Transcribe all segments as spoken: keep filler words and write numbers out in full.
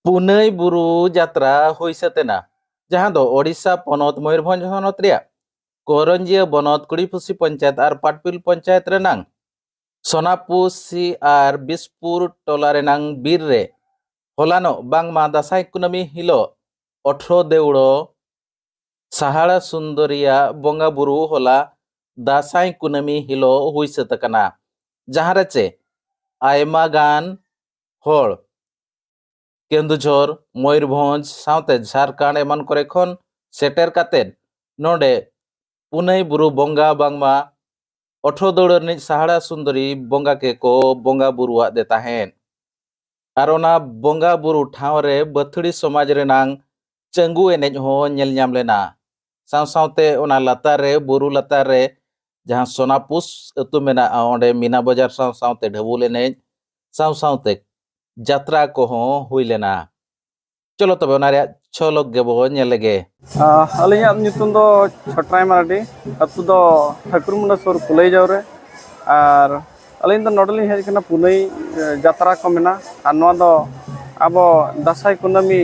ᱯᱩᱱᱟᱹᱭ ᱵᱩᱨᱩ ᱡᱟᱛᱨᱟ ᱦᱩᱭ ᱥᱟᱹᱛ ᱮᱱᱟ, ᱡᱟᱦᱟᱸ ᱫᱚ ᱳᱰᱤᱥᱟ ᱯᱚᱱᱚᱛ ᱢᱚᱭᱩᱨᱵᱷᱚᱸᱡᱽ ᱦᱚᱱᱚᱛ ᱨᱮᱭᱟᱜ ᱠᱚᱨᱚᱧᱡᱤᱭᱟᱹ ᱵᱚᱱᱚᱛ ᱠᱩᱲᱤᱯᱩᱥᱤ ᱯᱚᱧᱪᱟᱭᱮᱛ ᱟᱨ ᱯᱟᱴᱯᱤᱞ ᱯᱚᱧᱪᱟᱭᱮᱛ ᱨᱮᱱᱟᱝ ᱥᱳᱱᱟᱯᱩᱥᱤ ᱟᱨ ᱵᱤᱥᱯᱩᱨ ᱴᱚᱞᱟ ᱨᱮᱱᱟᱝ ᱵᱤᱨ ᱨᱮ ᱦᱚᱞᱟᱱᱚᱜ ᱵᱟᱝᱢᱟ ᱫᱟᱸᱥᱟᱭ ᱠᱩᱱᱟᱹᱢᱤ ᱦᱤᱞᱳᱜ ᱚᱴᱷᱨᱚ ᱫᱮᱣᱲᱚ ᱥᱟᱦᱟᱲᱟ ᱥᱩᱱᱫᱚᱨᱤᱭᱟᱜ ᱵᱚᱸᱜᱟ ᱵᱩᱨᱩ ᱦᱚᱞᱟ ᱫᱟᱸᱥᱟᱭ ᱠᱩᱱᱟᱹᱢᱤ ᱦᱤᱞᱳᱜ ᱦᱩᱭ ᱥᱟᱹᱛ ᱟᱠᱟᱱᱟ, ᱡᱟᱦᱟᱸ ᱨᱮ ᱪᱮ ᱟᱭᱢᱟ ᱜᱟᱱ ᱦᱚᱲ ᱠᱮᱱᱫᱩᱡᱷᱚᱨ, ᱢᱚᱭᱩᱨᱵᱷᱚᱸᱡᱽ ᱥᱟᱶᱛᱮ ᱡᱷᱟᱨᱠᱷᱚᱸᱰ ᱮᱢᱟᱱ ᱠᱚᱨᱮ ᱠᱷᱚᱱ ᱥᱮᱴᱮᱨ ᱠᱟᱛᱮᱫ ᱱᱚᱰᱮ ᱯᱩᱱᱟᱹᱭ ᱵᱩᱨᱩ ᱵᱚᱸᱜᱟ ᱵᱟᱝᱢᱟ ᱚᱴᱷᱨᱚ ᱫᱟᱹᱣᱲᱟᱹ ᱨᱤᱱᱤᱡ ᱥᱟᱦᱟᱲᱟ ᱥᱩᱱᱫᱚᱨᱤ ᱵᱚᱸᱜᱟ ᱠᱮᱠᱚ ᱵᱚᱸᱜᱟ ᱵᱩᱨᱩᱣᱟᱫ ᱫᱮ ᱛᱟᱦᱮᱸᱫ᱾ ᱟᱨ ᱚᱱᱟ ᱵᱚᱸᱜᱟ ᱵᱩᱨᱩ ᱴᱷᱟᱶ ᱨᱮ ᱵᱟᱹᱛᱷᱲᱤ ᱥᱚᱢᱟᱡᱽ ᱨᱮᱱᱟᱝ ᱪᱟᱹᱝᱜᱩ ᱮᱱᱮᱡ ᱦᱚᱸ ᱧᱮᱞ ᱧᱟᱢ ᱞᱮᱱᱟ᱾ ᱥᱟᱶ ᱥᱟᱶᱛᱮ ᱚᱱᱟ ᱞᱟᱛᱟᱨ ᱨᱮ, ᱵᱩᱨᱩ ᱞᱟᱛᱟᱨ ᱨᱮ ᱡᱟᱦᱟᱸ ᱥᱳᱱᱟᱯᱩᱥ ᱟᱹᱛᱩ ᱢᱮᱱᱟᱜᱼᱟ, ᱚᱸᱰᱮ ᱢᱤᱱᱟ ᱵᱟᱡᱟᱨ ᱥᱟᱶ ᱥᱟᱶᱛᱮ ᱰᱷᱟᱹᱵᱩᱞ ᱮᱱᱮᱡ ᱥᱟᱶ ᱥᱟᱶᱛᱮ ᱡᱟᱛᱨᱟ ᱠᱚᱦᱚᱸ ᱦᱩᱭ ᱞᱮᱱᱟ᱾ ᱪᱚᱞᱚ ᱛᱚᱵᱮ ᱚᱱᱟ ᱨᱮᱭᱟᱜ ᱪᱷᱚᱞᱚᱠ ᱜᱮᱵᱚ ᱧᱮᱞ ᱞᱮᱜᱮ᱾ ᱟᱹᱞᱤᱧᱟᱜ ᱧᱩᱛᱩᱢ ᱫᱚ ᱪᱷᱚᱴᱨᱟᱭ ᱢᱟᱨᱰᱤ, ᱟᱹᱛᱩ ᱫᱚ ᱴᱷᱟᱹᱠᱩᱨᱢᱩᱸᱰᱟᱹ ᱥᱩᱨ ᱠᱩᱞᱟᱹᱭᱡᱟᱣ ᱨᱮ᱾ ᱟᱨ ᱟᱹᱞᱤᱧ ᱫᱚ ᱱᱚᱰᱮᱞᱤᱧ ᱦᱮᱡ ᱟᱠᱟᱱᱟ, ᱯᱩᱱᱟᱹᱭ ᱡᱟᱛᱨᱟ ᱠᱚ ᱢᱮᱱᱟᱜᱼᱟ᱾ ᱟᱨ ᱱᱚᱣᱟ ᱫᱚ ᱟᱵᱚ ᱫᱟᱸᱥᱟᱭ ᱠᱩᱱᱟᱹᱢᱤ,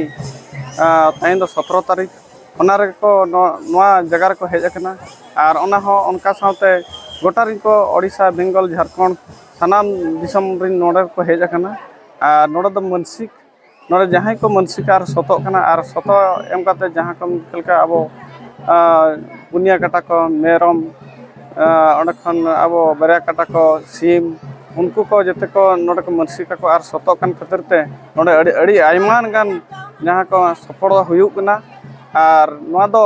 ᱛᱮᱦᱮᱧ ᱫᱚ ᱥᱚᱛᱨᱚ ᱛᱟᱹᱨᱤᱠᱷ, ᱚᱱᱟ ᱨᱮᱜᱮ ᱠᱚ ᱱᱚ-, ᱱᱚᱣᱟ ᱡᱟᱭᱜᱟ ᱨᱮᱠᱚ ᱦᱮᱡ ᱟᱠᱟᱱᱟ᱾ ᱟᱨ ᱚᱱᱟ ᱦᱚᱸ ᱚᱱᱠᱟ ᱥᱟᱶᱛᱮ ᱜᱚᱴᱟ ᱨᱮᱱ ᱠᱚ, ᱳᱰᱤᱥᱟ, ᱵᱮᱝᱜᱚᱞ, ᱡᱷᱟᱲᱠᱷᱚᱸᱰ, ᱥᱟᱱᱟᱢ ᱫᱤᱥᱚᱢ ᱨᱮᱱ ᱱᱚᱰᱮ ᱠᱚ ᱦᱮᱡ ᱟᱠᱟᱱᱟ᱾ ᱟᱨ ᱱᱚᱰᱮ ᱫᱚ ᱢᱟᱹᱱᱥᱤᱠ, ᱱᱚᱰᱮ ᱡᱟᱦᱟᱸᱭ ᱠᱚ ᱢᱟᱹᱱᱥᱤᱠ ᱟᱨ ᱥᱚᱛᱚᱜ ᱠᱟᱱᱟ, ᱟᱨ ᱥᱚᱛᱚ ᱮᱢ ᱠᱟᱛᱮ ᱡᱟᱦᱟᱸ ᱠᱚ ᱪᱮᱫ ᱞᱮᱠᱟ ᱟᱵᱚ, ᱟᱨ ᱯᱩᱱᱭᱟ ᱠᱟᱴᱟ ᱠᱚ ᱢᱮᱨᱚᱢ, ᱟᱨ ᱚᱸᱰᱮ ᱠᱷᱚᱱ ᱟᱵᱚ ᱵᱟᱨᱭᱟ ᱠᱟᱴᱟ ᱠᱚ ᱥᱤᱢ, ᱩᱱᱠᱩ ᱠᱚ ᱡᱚᱛᱚ ᱠᱚ ᱱᱚᱰᱮ ᱠᱚ ᱢᱟᱹᱱᱥᱤᱠ ᱟᱠᱚ ᱟᱨ ᱥᱚᱛᱚᱜ ᱠᱟᱱ ᱠᱷᱟᱹᱛᱤᱨ ᱛᱮ ᱱᱚᱰᱮ ᱟᱹᱰᱤ, ᱟᱹᱰᱤ ᱟᱭᱢᱟ ᱜᱟᱱ ᱡᱟᱦᱟᱸ ᱠᱚ ᱥᱚᱯᱷᱚᱞ ᱦᱩᱭᱩᱜ ᱠᱟᱱᱟ᱾ ᱟᱨ ᱱᱚᱣᱟ ᱫᱚ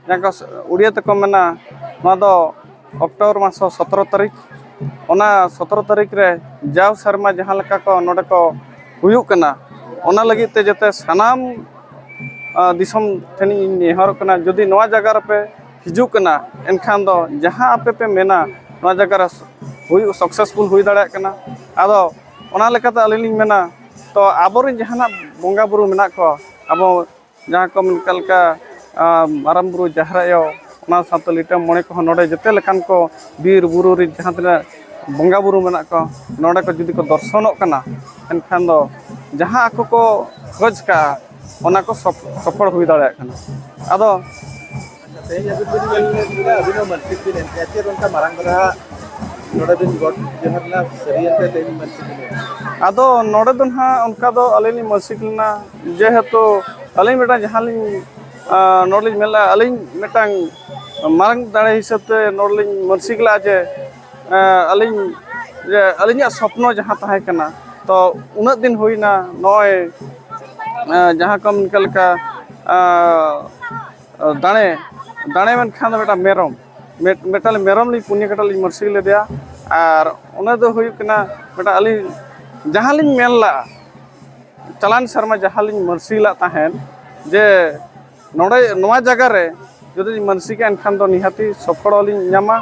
ᱡᱟᱦᱟᱸ ᱠᱚ ᱩᱲᱤᱭᱟ ᱛᱮᱠᱚ ᱢᱮᱱᱟ, ᱱᱚᱣᱟ ᱫᱚ ᱚᱠᱴᱳᱵᱚᱨ ᱢᱟᱥ ᱥᱚᱛᱨᱚ ᱛᱟᱹᱨᱤᱠᱷ, ᱚᱱᱟ ᱥᱚᱛᱨᱚ ᱛᱟᱹᱨᱤᱠᱷ ᱨᱮ ᱡᱟᱣ ᱥᱮᱨᱢᱟ ᱡᱟᱦᱟᱸ ᱞᱮᱠᱟ ᱠᱚ ᱱᱚᱰᱮ ᱠᱚ ᱦᱩᱭᱩᱜ ᱠᱟᱱᱟ, ᱚᱱᱟ ᱞᱟᱹᱜᱤᱫ ᱛᱮ ᱡᱟᱛᱮ ᱥᱟᱱᱟᱢ, ᱟᱸ, ᱫᱤᱥᱚᱢ ᱴᱷᱮᱱᱤᱧ ᱱᱮᱦᱚᱨᱚᱜ ᱠᱟᱱᱟ, ᱡᱩᱫᱤ ᱱᱚᱣᱟ ᱡᱟᱭᱜᱟ ᱨᱮᱯᱮ ᱦᱤᱡᱩᱜ ᱠᱟᱱᱟ, ᱮᱱᱠᱷᱟᱱ ᱫᱚ ᱡᱟᱦᱟᱸ ᱟᱯᱮ ᱯᱮ ᱢᱮᱱᱟ, ᱱᱚᱣᱟ ᱡᱟᱭᱜᱟ ᱨᱮ ᱦᱩᱭᱩᱜ, ᱥᱟᱠᱥᱮᱥᱯᱷᱩᱞ ᱦᱩᱭ ᱫᱟᱲᱮᱭᱟᱜ ᱠᱟᱱᱟ᱾ ᱟᱫᱚ ᱚᱱᱟ ᱞᱮᱠᱟᱛᱮ ᱟᱹᱞᱤᱧ ᱞᱤᱧ ᱢᱮᱱᱟ, ᱛᱚ ᱟᱵᱚᱨᱮᱱ ᱡᱟᱦᱟᱱᱟᱜ ᱵᱚᱸᱜᱟ ᱵᱩᱨᱩ ᱢᱮᱱᱟᱜ ᱠᱚᱣᱟ, ᱟᱵᱚ ᱡᱟᱦᱟᱸ ᱠᱚ ᱢᱮᱱ ᱞᱮᱠᱟ, ᱟᱸ, ᱢᱟᱨᱟᱝ ᱵᱩᱨᱩ, ᱡᱟᱦᱮᱨ ᱟᱭᱳ, ᱚᱱᱟ ᱥᱟᱶᱛᱮ ᱞᱤᱴᱟᱹ ᱢᱚᱬᱮ ᱠᱚᱦᱚᱸ ᱱᱚᱰᱮ ᱡᱮᱛᱮ ᱞᱮᱠᱟᱱ ᱠᱚ ᱵᱤᱨ ᱵᱩᱨᱩ ᱨᱮ ᱡᱟᱦᱟᱸ ᱛᱤᱱᱟᱹᱜ ᱵᱚᱸᱜᱟ ᱵᱩᱨᱩ ᱢᱮᱱᱟᱜ ᱠᱚᱣᱟ, ᱱᱚᱰᱮ ᱠᱚ ᱡᱩᱫᱤ ᱠᱚ ᱫᱚᱨᱥᱚᱱᱚᱜ ᱠᱟᱱᱟ, ᱮᱱᱠᱷᱟᱱ ᱫᱚ ᱡᱟᱦᱟᱸ ᱟᱠᱚ ᱠᱚ ᱠᱷᱚᱡᱽ ᱠᱟᱜᱼᱟ, ᱚᱱᱟ ᱠᱚ ᱥᱚᱯ- ᱥᱚᱯᱷᱚᱞ ᱦᱩᱭ ᱫᱟᱲᱮᱭᱟᱜ ᱠᱟᱱᱟ᱾ ᱟᱫᱚ ᱟᱪᱪᱷᱟ, ᱛᱮᱦᱮᱧ ᱟᱹᱵᱤᱱ ᱵᱤᱱ ᱢᱮᱱ ᱞᱮᱫᱟ, ᱟᱹᱵᱤᱱ ᱦᱚᱸ ᱢᱟᱱᱥᱤᱠ ᱵᱤᱱ ᱮᱢ ᱠᱮᱜᱼᱟ᱾ ᱪᱮᱫ ᱚᱱᱠᱟ ᱢᱟᱨᱟᱝ ᱫᱷᱟᱨᱟ ᱱᱚᱰᱮ ᱵᱤᱱ ᱜᱚᱰ ᱡᱚᱦᱟᱨ ᱞᱮᱱᱟ, ᱥᱟᱹᱨᱤᱭᱮᱱ ᱛᱮ ᱛᱮᱦᱮᱧ ᱢᱟᱱᱥᱤᱠ ᱵᱤᱱ ᱮᱢ ᱠᱮᱜᱼᱟ? ᱟᱫᱚ ᱱᱚᱰᱮ ᱫᱚ ᱱᱟᱦᱟᱜ ᱚᱱᱠᱟ ᱫᱚ ᱟᱹᱞᱤᱧ ᱞᱤᱧ ᱢᱟᱱᱥᱤᱠ ᱞᱮᱱᱟ, ᱡᱮᱦᱮᱛᱩ ᱟᱹᱞᱤᱧ ᱢᱤᱫᱴᱟᱝ ᱡᱟᱦᱟᱸ ᱞᱤᱧ, ᱟᱸ, ᱱᱚᱰᱮ ᱞᱤᱧ ᱢᱮᱱ ᱞᱮᱫᱼᱟ, ᱟᱹᱞᱤᱧ ᱢᱤᱫᱴᱟᱝ ᱢᱟᱨᱟᱝ ᱫᱟᱲᱮ ᱦᱤᱥᱟᱹᱵ ᱛᱮ ᱱᱚᱰᱮ ᱞᱤᱧ ᱢᱟᱱᱥᱤᱠ ᱞᱮᱫᱼᱟ ᱡᱮ, ᱟᱸ, ᱟᱹᱞᱤᱧ, ᱡᱮ ᱟᱹᱞᱤᱧᱟᱜ ᱥᱚᱯᱱᱚ ᱡᱟᱦᱟᱸ ᱛᱟᱦᱮᱸ ᱠᱟᱱᱟ, ᱛᱚ ᱩᱱᱟᱹᱜ ᱫᱤᱱ ᱦᱩᱭᱱᱟ, ᱱᱚᱜᱼᱚᱭ, ᱟᱸ, ᱡᱟᱦᱟᱸ ᱠᱚ ᱢᱮᱱ ᱞᱮᱠᱟ, ᱟᱸ, ᱫᱟᱲᱮ, ᱫᱟᱲᱮ ᱢᱮᱱᱠᱷᱟᱱ ᱫᱚ ᱢᱤᱫᱴᱟᱝ ᱢᱮᱨᱚᱢ, ᱢᱤᱫ-, ᱢᱤᱫᱴᱟᱝ ᱢᱮᱨᱚᱢ ᱞᱤᱧ ᱯᱩᱱᱭᱟᱹ ᱠᱟᱴᱟ ᱞᱤᱧ ᱢᱟᱹᱨᱥᱤ ᱞᱮᱫᱮᱭᱟ᱾ ᱟᱨ ᱚᱱᱟ ᱫᱚ ᱦᱩᱭᱩᱜ ᱠᱟᱱᱟ ᱢᱤᱫᱴᱟᱝ ᱟᱹᱞᱤᱧ ᱡᱟᱦᱟᱸ ᱞᱤᱧ ᱢᱮᱱ ᱞᱟᱜᱼᱟ, ᱪᱟᱞᱟᱣᱮᱱ ᱥᱮᱨᱢᱟ ᱡᱟᱦᱟᱸ ᱞᱤᱧ ᱢᱟᱹᱨᱥᱤ ᱞᱟᱜ ᱛᱟᱦᱮᱸᱫ ᱡᱮ ᱱᱚᱰᱮ ᱱᱚᱣᱟ ᱡᱟᱭᱜᱟ ᱨᱮ ᱡᱩᱫᱤ ᱞᱤᱧ ᱢᱟᱹᱱᱥᱤᱠᱟ, ᱮᱱᱠᱷᱟᱱ ᱫᱚ ᱱᱤᱦᱟᱹᱛᱤ ᱥᱚᱯᱷᱚᱞ ᱞᱤᱧ ᱧᱟᱢᱟ᱾